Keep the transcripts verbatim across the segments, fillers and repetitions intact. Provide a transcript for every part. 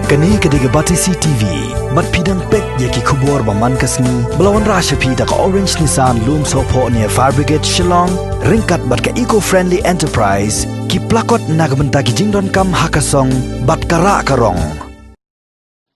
Kane ka dei ka Batesi T V. Bad phi dang peit ïa ki khubor ba man ka sngi ba la wanrah sha phi da ka Orange Nissan Lumsohphoh near Fire Brigade Shillong, ryngkat bad ka Eco Friendly Enterprise, ki plakot na ka bynta ki jingdonkam ha ka song bad ka rah ka rong.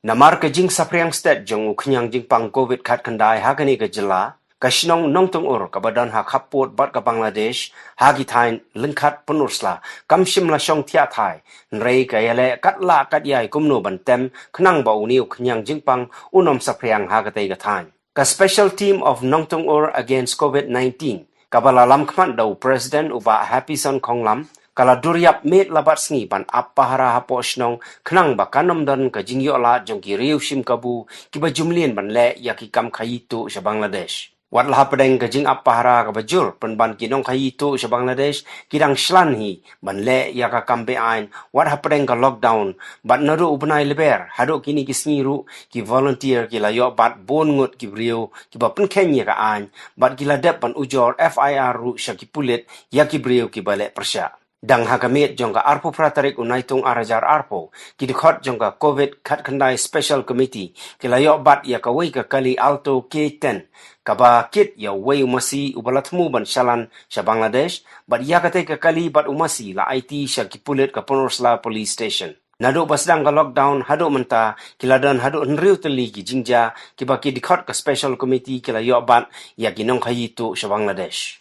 Namar ka jingsaphriang stet jong u khñiang jingpang covid khatkhyndai ha kane ka jylla, ka shnong Nongtyngur kaba don ha khappud bad ka Bangladesh, ha ki thaiñ lyngkhat pynursla, kam shym la shong thiah thai, hynrei ka ïaleh katba lah katba ïai kumno ban tem khnang ba une u khñiang jingpang un ym saphriang ha katei ka thaiñ. Ka Special Team of Nongtyngur Against covid nineteen, kaba la lamkhmat da u President u Bah Happyson Khonglam, ka la dur ïap miet la bad sngi ban ap pahara hapoh shnong khnang ba kan ym don ka jingïoh lad jong ki riew shim kabu kiba ju mlien ban leh ïa ki kam khaii tuh sha Bangladesh. Wat la hapdeng ka jingap pahara kaba jur, pynban ki nongkhaii tuh sha Bangladesh ki dang shlan hi ban leh ïa ka kam beaiñ wat hapdeng ka lockdown, bad naduh u bnai Lber haduh kine ki sngi ruh, ki volunteer ki la ïoh bat bun ngut ki briew kiba pynkheiñ ïa ka aiñ, bad ki la dep ban ujor F I R ruh sha ki pulit ïa ki briew kiba leh pyrshah. Dang ha ka miet jong ka arphew phra tarik u Naitung ar hajar arphew, ki dkhot jong ka covid khatkhyndai Special Committee ki la ïoh bat ïa kawei ka kali Alto K ten, kaba kit ïa uwei u masi uba la thmu ban shalan sha Bangladesh, bad ïa katei ka kali bad u masi la aiti sha ki pulit ka Pynursla Police Station. Naduh ba sdang ka lockdown haduh mynta, ki la don haduh hynriew tylli ki jingjia kiba ki dkhot ka Special Committee ki la ïoh bat ïa ki nongkhaii tuh sha Bangladesh.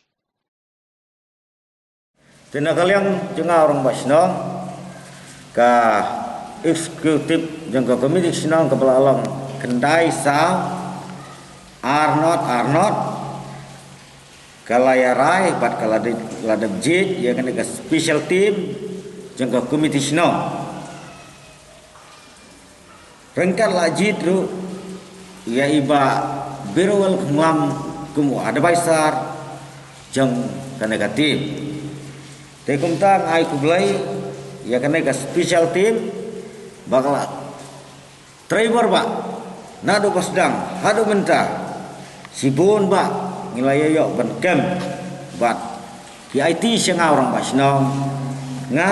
Te na ka liang jong nga u rangbah shnong, ka executive jong ka committee shnong kaba la long khyndai saw arngut arngut, ka la ïarai bad ka la dep, la dep jied ïa kane ka special team jong ka committee shnong. Ryngkat la jied ruh ïa i Bah Birwell Khonglam kum u advisor jong kane ka team. Te kumta nga ai khublei ïa kane ka special team ba ka la trei bor bha naduh ba sdang haduh mynta. Shibun bha ngi la ïoh ban kem bad ki aiti sha nga u rangbah shnong, nga,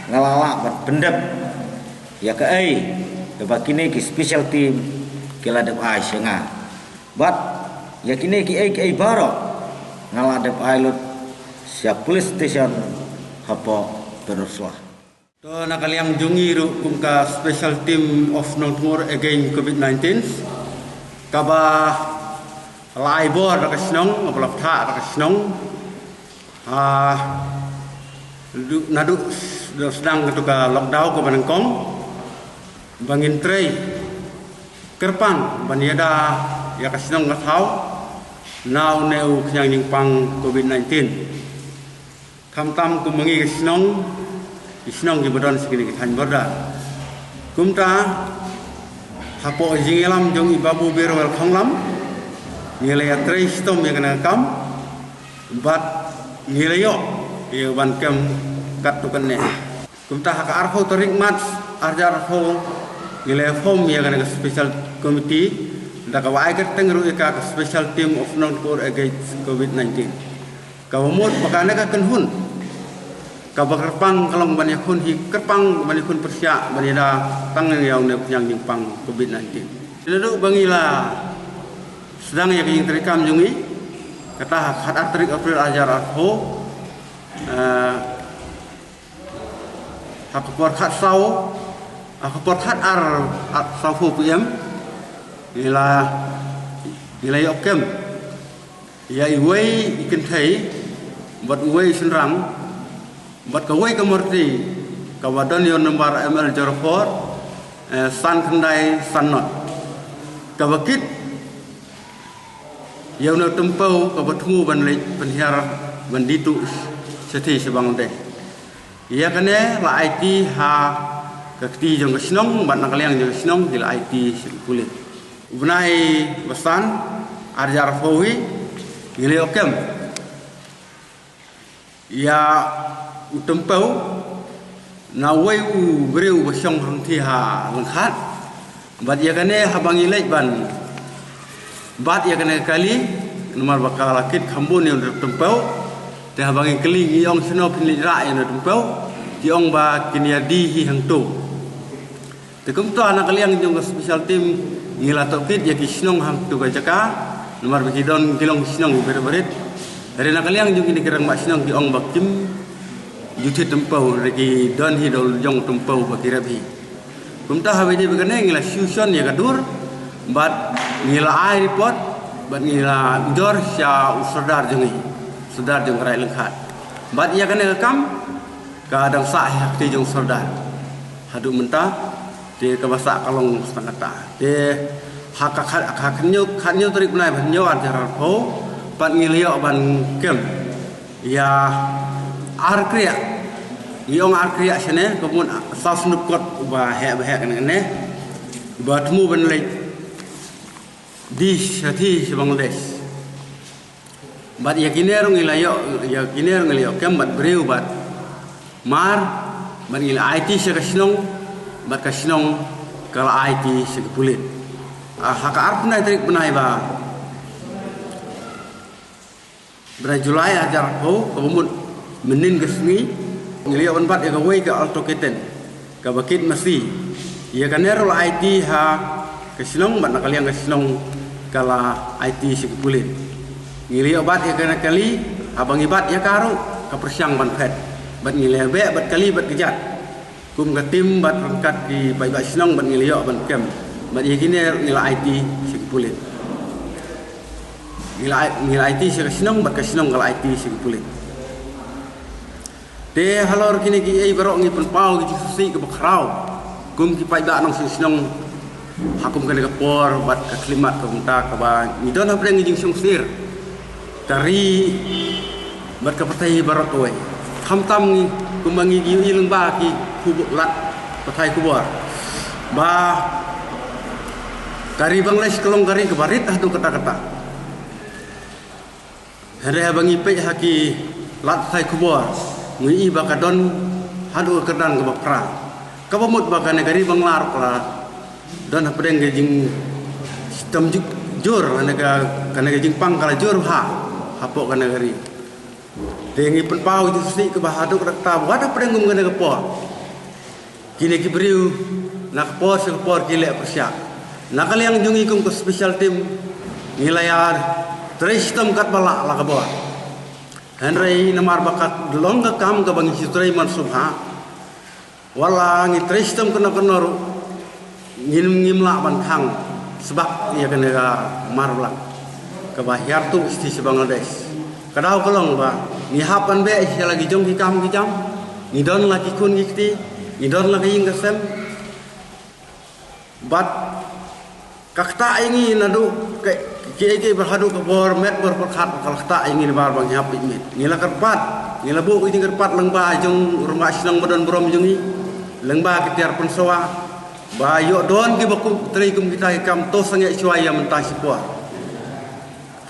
nga la lah ban pyndep ïa kaei kaba kine ki special team ki la dep ai sha nga. Bad ïa kine kiei kiei baroh nga la dep ai lut sha police station hapoh Pynursla. To na ka liang jong ngi ruh kum ka Special Team of Nongtyngur Against covid nineteen, kaba la ai bor da ka shnong, kaba la phah da ka shnong. Ah, naduh, naduh sdang kato ka lockdown kaba nyngkong, ba ngin trei kyrpang ban ïada ïa ka shnong ka thaw na une u khñiang jingpang covid nineteen. Khamtam kum ma ngi ki shnong, ki shnong kiba don sha kine ki thaiñ border. Kumta, hapoh jingïalam jong i Babu Birwell Khonglam, ngi la ïatrei shitom ïa kane ka kam, bad ngi la ïoh ïa ban kem katto katne. Kumta ha ka arphew tarik March, ar hajar arphew, ngi la form ïa kane ka special committee, da kaba ai kyrteng ruh ïa ka ka Special Team of Nongtyngur Against covid nineteen. Kaba mut ba kane ka kynhun kaba kyrpang ka long ban ïakhun hi, kyrpang ban ïakhun pyrshah ban ïada tang ïa une u khñiang jingpang covid nineteen. Naduh ba ngi la sdang ïa ka jingtreikam jong ngi, kata ha ka khatar tarik April ar hajar arphew, eh, ha ka por khatsaw, ha ka por khatar, ar sawphew P M, ngi la, ngi la ïoh kem ïa iwei i kynthei bad uwei i shynrang bad kawei ka murti kaba don ïa u nambar M L zero four, eh, san khyndai san not, kaba kit ïa une u tympew kaba thmu ban leit pynhiar ban die tuh shathie sha Bangladesh. Ïa kane la aiti ha ka kti jong ka shnong bad na ka liang jong ka shnong ki la aiti sha ki pulit. U bnai ba san ar hajar arphew hi ngi la ïoh kem ïa u tympew na uwei u briew uba shong hangthie ha lyngkhat. Bad ïa kane haba ngi leit ban bat ïa kane ka kali, namar ba ka la kit kham bun ïa u tympew. Te haba ngi kylli ngi ong shano phin leit rah ïa u tympew, ki ong ba kin ïa die hi hangto. Te kumta na ka liang jong ka special team ngi la tohkit ïa ki shnong hangto ka jaka, namar ba ki don ki long ki shnong barit barit. Hynrei na ka liang jong kine ki rangbah shnong ki ong ba kim ju thied tympew, hynrei ki don hi da u jong tympew ba ki rep hi. Kumta haba ïadei bad kane ngi la shu shon ïa ka dur bad ngi la ai report bad ngi la ujor sha u sordar jong ngi, sordar jong ka Raid Lyngkhat. Bad ïa kane ka kam ka dang sah ha kti jong sordar haduh mynta, te kaba sah ka long sdang kata. Te ha ka khat, ha ka khathynñiew, khathynñiew tarik bnai ba hynñiew ar hajar arphew pat ngi la ïoh ban kem ïa ar kriah. Ngi ong ar kriah shane, ka mut saw snup kot ba heh ba heh kane kane, ba thmu ban leit dih shathie sha Bangladesh. Bad ïa kine ruh ngi la ïoh, ïa kine ruh ngi la ïoh kem bad briew bad mar, bad ngi la aiti sha ka shnong, bad ka shnong ka la aiti sha ki pulit. Ah, ha ka arphew tarik bnai ba, bnai July hajar arphew, kaba mut mynnin ka sngi, ngi la ïoh ban bat ïa kawei ka Alto K ten, kaba kit masi. Ïa kane ruh la aiti ha ka shnong, bad na ka liang ka shnong ka la aiti sha ki pulit. Ngi la ïoh bat ïa kane kali, haba ngi bat ïa ka ruh ka pyrshang ban phet. Bad ngi la beh bad kali bad kjat kum ka team bad ryngkat ki paidbah shnong bad ngi la ïoh ban kem. Bad ïa kine ruh ngi la aiti sha ki pulit. Ngi la ai-, ngi la aiti sha ka shnong bad ka shnong ka la aiti sha ki pulit. Te halor kine kiei baroh ngi pynpaw ki jingsngewsih kaba khraw kum ki paidbah nongshong shnong ha kum kane ka por bad ka khyllipmat ka kumta kaba ngi don hapdeng ki jingsngewsih. Ka ri bad ka pyrthei baroh kawei. Khamtam ngi, kumba ngi ïohi lyngba ki khubor lad pathai khubor ba ka ri Bangladesh ka long ka ri kaba rit haduh katta katta. Hynrei haba ngi peit ha ki lad pathai khubor ngi i ba ka don haduh ka kyrdan kaba phra. Kaba mut ba kane ka ri Bangla ruh ka la don hapdeng ka jingshitom ju-, jur, kane ka, kane ka jingpang ka la jur ha, hapoh kane ka ri. Te ngi pynpaw jingsngewsih kaba haduh katta wat hapdeng kum kane ka por. Kine ki briew na ka por sha ka por ki leh pyrshah. Na ka liang jong ngi kum ka special team ngi la ïa trei shitom katba lah la ka bor. Hynrei namar ba ka long ka kam kaba ngi shu trei mynshuwa, wat la ngi trei shitom kano kano ruh ngim, ngim lah ban khang sbak ïa kane ka mar blang kaba hiar tuh shithi sha Bangladesh. Ka daw ka long ba ngi hap ban beh sha la ki jong ki kam ki jam, ngi don la ki khun ki kti, ngi don la ka ïing ka sem. Bad ka ktah ïa ngi naduh ka, kiei kiei ba haduh ka bor met bor pyrkhat, ka la ktah ïa ngi namar ba ngi hap pynmih. Ngi la kyrpad, ngi la buh ka jingkyrpad lyngba jong u rangbah shnong ba don burom jong ngi, lyngba ki tiar pynsawa ba ïoh don kiba kum trei kum kita ki kam, to sangeh shuwa ïa mynta shipor.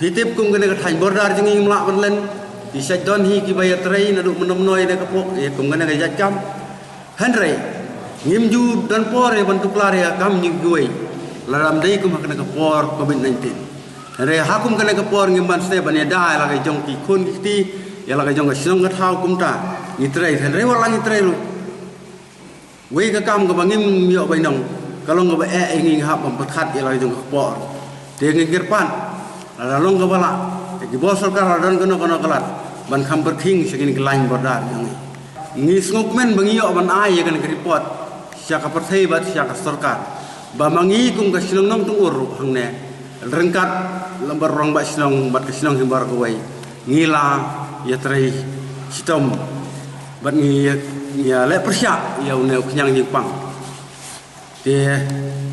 Phi tip kum kane ka thaiñ border jong ngi ngim lah ban len, ki shait don hi kiba ïa trei naduh mynno mynno ïa kane ka pok, ïa kum kane ka jait kam. Hynrei ngim ju don por ïa ban tuklar ïa ka kam jong kiwei, lada ym dei kum ha kane ka por covid nineteen. Hynrei ha kum kane ka por ngim banse ban ïada ïa la ka jong ki khun ki kti, ïa la ka jong ka shnong ka thaw kumta ngi trei. Hynrei wat la ngi trei ruh, wei ka kam kaba ngim ïoh bainong ka long kaba eh ïa ngi, ngi hap ban pyrkhat ïa la ka jong ka por. Te ngi kyrpad lada long kaba lah, te ki bor sorkar la don kano kano ka lad ban kham pyrkhing sha kine ki lain border jong ngi. Ngi sngewkmen ba ngi ïoh ban ai ïa kane ka report sha ka pyrthei bad sha ka sorkar ba ma ngi kum ka shnong Nongtyngur ruh hangne ryngkat lem bad u rangbah shnong bad ka shnong hi baroh kawei ngi la ïa trei shitom bad ngi ïa, ngi ïa leh pyrshah ïa une u khñiang jingpang. Te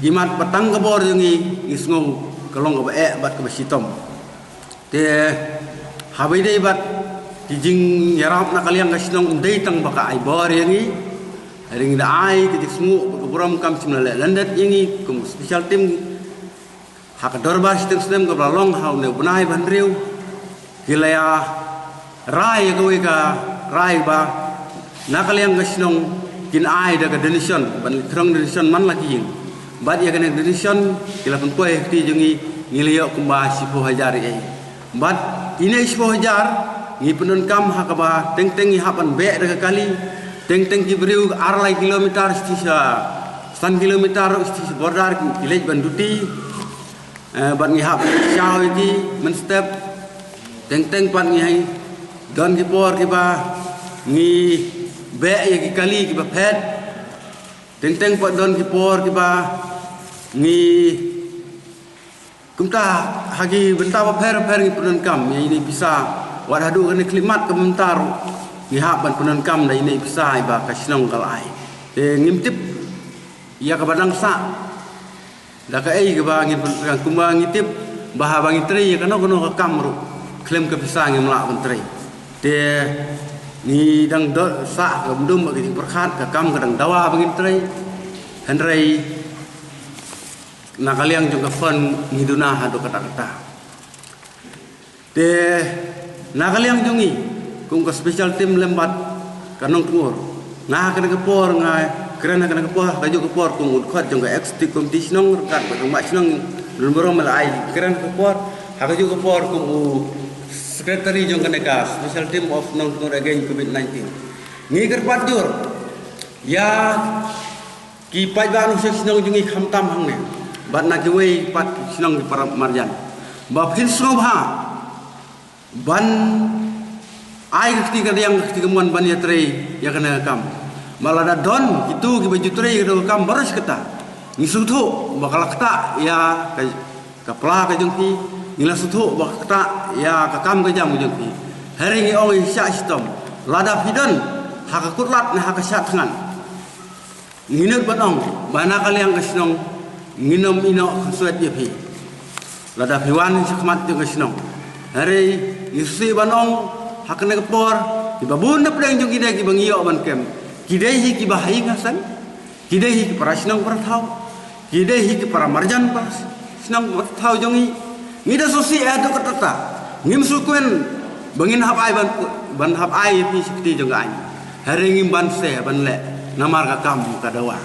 imat ba tang ka bor jong ngi, ngi sngew ka long kaba eh bad kaba shitom. Te haba ïadei bad ki jingïarap na ka liang ka shnong, ym dei tang ba ka ai bor ïa ngi, hynrei ngi da ai ka jingsngew bad ka burom kam shym la leh lyndet ïa ngi kum special team. Ha ka dorbar shiteng snem kaba la long ha une u bnai ba hynriew, ki la ïa rai ïa kawei ka rai ba na ka liang ka shnong kin ai da ka donation, ban leit khrong donation man la ki ïing. Bad ïa kane ka donation ki la pynpoi ha kti jong ngi, ngi la ïoh kumba shiphew hajar ïa. Bad ine shiphew hajar ngi pyndonkam ha kaba teng teng ngi hap ban beh da ka kali, teng teng ki briew ar lai kilometer sha San kilometer ruh shi border ki leit ban duty. Eh, bad ngi hap shaw ïa ki mynstep. Teng teng pat ngi hap don ki por kiba ngi beh ïa ki kali kiba phet. Teng teng pat don ki por kiba ngi Kumta ha ki bynta bapher bapher ngi pyndonkam ïa ine i pisa. Wat haduh kane ka khyllipmat ka mynta ruh ngi hap ban pyndonkam da ine i pisa iba ka shnong ka la ai. Te ngim tip ïa kaba dang sah da kaei kaba ngin pyndonkam, kumba ngi tip ba haba ngi trei ïa kano kano ka kam ruh khlem ka pisa ngim lah ban trei. Te ngi dang doh sah ka mdum ba ka jingpyrkhat ka kam ka dang dawa ba ngin trei. Hynrei na ka liang jong ka fund ngi duna haduh katta katta. Te na ka liang jong ngi kum ka special team lem bad ka Nongtngur, nga ha kane ka por nga kren ha kane ka por, ha kajuh ka por kum u dkhot jong ka executive committee shnong ryngkat bad u rangbah shnong Lun Burom la ai kren ha ka por, ha kajuh ka por kum u secretary jong kane ka special team of Nongtngur against covid nineteen. Ngi kyrpad jur ïa ki paidbah nongshong shnong jong ngi khamtam hangne bad na kiwei pat shnong ki para marjan ba phin sngewbha ban ai ka kti ka diang ka kti ka mon ban ïatrei ïa kane ka kam. Ba lada don kitu kiba ju trei ïa kane ka kam baroh shi katta, ngi sngewthuh ba ka la ktah ïa ka, ka pla ka jong ki, ngi la sngewthuh ba ka ktah ïa ka kam ka jam ka jong ki. Hynrei ngi ong ïa sha shitom, lada phi don ha ka kut lad ne ha ka shad thngan, ngi nud ban ong ba na ka liang ka shnong ngin ym ïehnoh khuslai ïa phi lada phi wan sha khmat jong ka shnong. Hynrei ngi sngewsih ban ong ha kane ka por, kiba bun na pdeng jong kine kiba ngi ïoh ban kem, ki dei hi kiba ha ïing ha sem, ki dei hi ki para shnong para thaw, ki dei hi ki para marjan para shnong para thaw jong ngi. Ngi da sngewsih haduh katta katta, ngim sngewkmen ba ngin hap ai ban, ban hap ai ïa phi sha kti jong ka aiñ. Hynrei ngim banse ban leh namar ka kam ka dawa.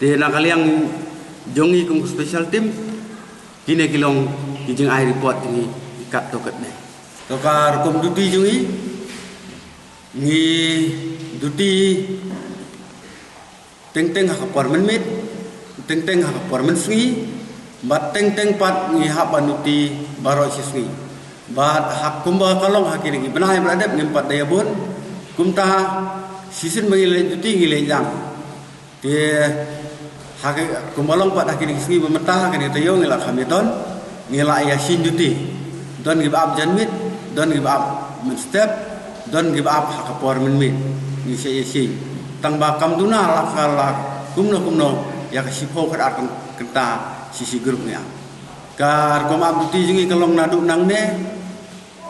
Te na ka liang jong ngi kum ka special team, kine ki long ki jingai report jong ngi ki katto katne. To ka rukom duty jong ngi, ngi duty teng teng ha ka por mynmiet, teng teng ha ka por mynsngi, bad teng teng pat ngi hap ban duty baroh shi sngi. Bad ha kumba ka long ha kine ki bnai ba la dep ngim pat da ïabun. Kumta shisien ba ngi leit duty ngi leit lang. Te ha ki, kumba long pat ha kine ki sngi ba mynta ha kine ki taïew ngi la kham ïadon, ngi la ïa shin duty. Don kiba ap janmiet, don kiba ap mynstep, don kiba ap ha ka por mynmiet. Ngi sa ïa shin. Tang ba kam duna la ka la kumno kumno ïa ka shiphew khatar kyn-, kynta shi shi group ngi ap. Ka rukom ap duty jong ngi ka long naduh nangne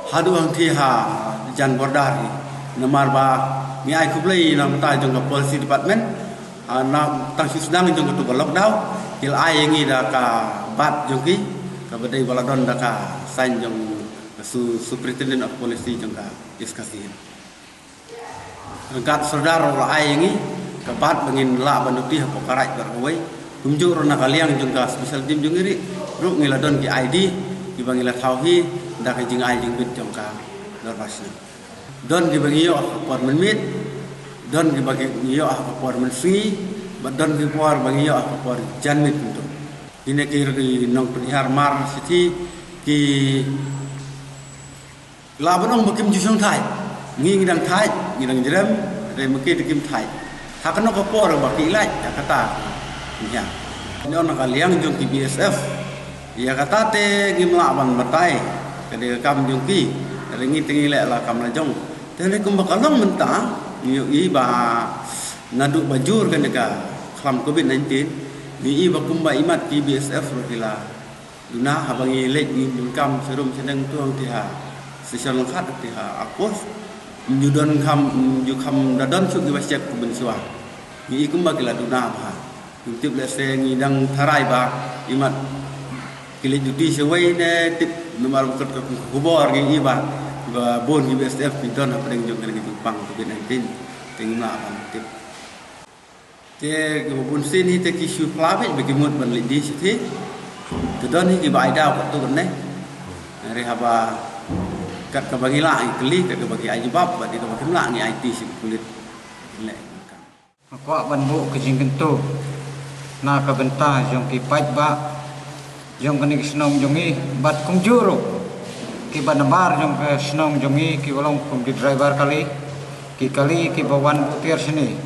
haduh hangtei ha jan border hi. Namar ba ngi ai khublei na ka bynta jong ka policy department, ah, na tang shu sdang jong katu ka lockdown, ki la ai ïa ngi da ka badge jong ki, kaba dei ba la don da ka sign jong ka su-, Superintendent of Police jong ka East Khasi Hills. Ryngkat sordar ruh la ai ïa ngi ka badge ba ngin lah ban duty hapoh ka raid baroh kawei. Kumjuh ruh na ka liang jong ka special team jong ngi ruh, ruh ngi la don ki I D kiba ngi la thaw hi da ka jingai jingbit jong ka dorbar shnong. Don kiba ngi ïoh ha ka por mynmiet, don kiba ngi ïoh ha ka por mynsngi, bad don ki por ba ngi ïoh ha ka por janmiet kumto. Kine ki ruh ki nongpynhiar mar shithi ki lah ban ong ba kim ju shong thait. Ngi ngi dang thait, ngi dang jrem, hynrei ma ki te kim thait. Ha kano ka por ba ki lait, ha kata ki ïa. Ngi ong na ka liang jong ki B S F, ïa kata te ngim lah ban batai. Ka dei ka kam jong ki, hynrei ngi te ngi leh la kam la jong. Te hynrei kumba ka long mynta, ngi ïohi ba naduh ba jur kane ka khlam covid nineteen, ngi ïohi ba kumba imat ki B S F ruh ki la duna haba ngi leit ngi bun kam sharum shaneng tu hangtei ha station langkhat hangtei ha outpost. Ngi ju don kham, ngi ju kham da don shuh kiba check kumban shuwa. Ngi i kumba ki la duna bha. Ngi tip lehse ngi dang tharai ba imat ki leit duty shawei ne tip namar ba kut ka khubor ngi i ba, ba bun ki B S F ki don hapdeng jong kane ka jingpang covid nineteen. Te ngim lah ban tip. Te kiba bun sien hi te ki shu phla beit ba ki mut ban leit die shithi. Te don hi kiba ai daw katto katne. Hynrei haba kat kaba ngi lah ngi kylli, kat kaba ki ai jubab, bad kat kaba kim lah ngi aiti sha ki pulit. Leh. Nga kwah ban buh ka jingkyntu Na ka bynta jong ki paidbah jong kane ka shnong jong ngi bad kumjuh ruh ki ba nabar jong ka shnong jong ngi ki ba long kum ki driver kali, ki kali ki ba wan butiar shane.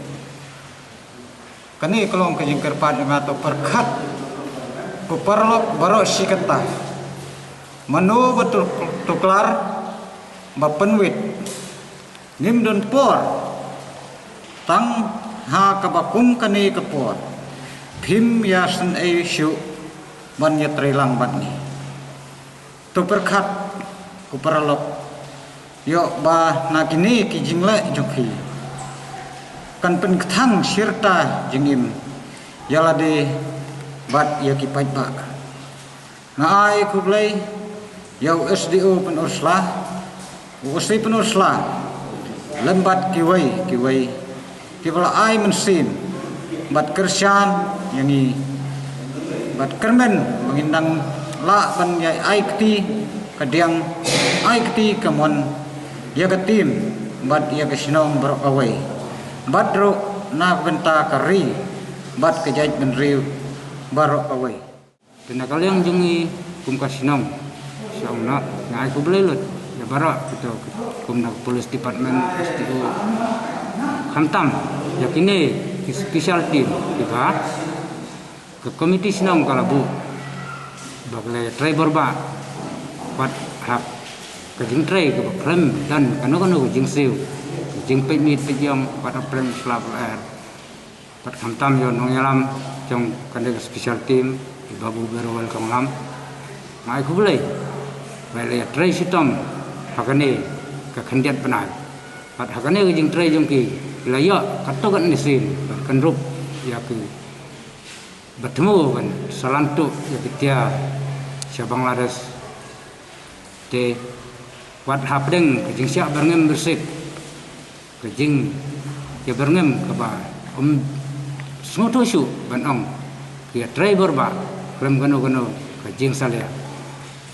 Kane ka long ka jingkyrpad jong nga, to pyrkhat, ko paralok baroh shi katta. Mano ba tu-, tuklar ba pynwit, ngim don por. Tang ha kaba kum kane ka por, phim ïasngewthuh ban ïatrei lang bad ngi. To pyrkhat, ko paralok, ïoh ba na kine ki jingleh jong phi kan pynkthang shirta jingim ïa lade bad ïa ki paidbah. Nga ai khublei ïa u S D O Pynursla, u O C Pynursla, lem bad kiwei kiwei ki ba la ai mynsiem bad kyrshan ïa ngi, bad kyrmen ba ngin dang lah ban ïa ai kti ka diang, ai kti ka mon ïa ka team bad ïa ka shnong baroh kawei, bad ruh na ka bynta ka ri bad ka jaitbynriew baroh kawei. Te na ka liang jong ngi kum ka shnong, shnong na, nga ai khublei lut ïa baroh kito, kum na ka police department, S D O, khamtam ïa kine ki special team kiba ka komiti shnong ka la buh ba ka la trei bor ba, bad ha ka jingtrei kaba khlem don kano kano ka jingsiew, ka jingpeit miet peit ïong, bad ha pyrshah slap lyer. Bad khamtam ïa u nongïalam jong kane ka special team, i Babu Berwel Konglam. Nga ai khublei ba la ïatrei shitom ha kane ka khyndiat bnai. Bad ha kane ka jingtrei jong ki, ki la ïoh katto katne sien ban kynrup ïa ki ba thmu ban sa lantuh ïa ki tiar sha Bangladesh. Te wat hapdeng ka jingshah byrngem byrsit, ka jingïabyrngem kaba ym sngewthuh shuh ban ong ki ïatrei bor ba khlem kano kano ka jingsalia.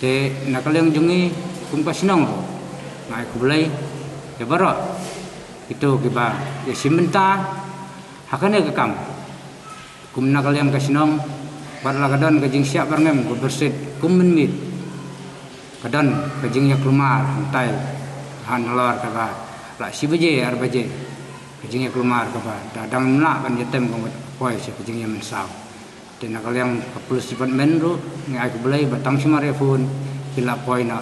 Te na ka liang jong ngi kum ka shnong ruh, nga ai khublei ïa baroh kito kiba ïashim bynta ha kane ka kam. Kum na ka liang ka shnong, wat la ka don ka jingshah byrngem ka byrsit kum mynmiet, ka don ka jingïakulmar hangtai ha nalor kaba la shi baje, ar baje, ka jingïakulmar kaba da dang ym lah ban ïatem ka mut poi sha ka jingïamynsaw. Te na ka liang ka police department ruh nga ai khublei ba tang shamar ïa phone ki la poi noh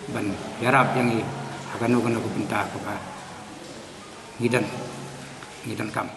ban ïarap ïa ngi ha kano kano ka bynta kaba ngi don, ngi donkam.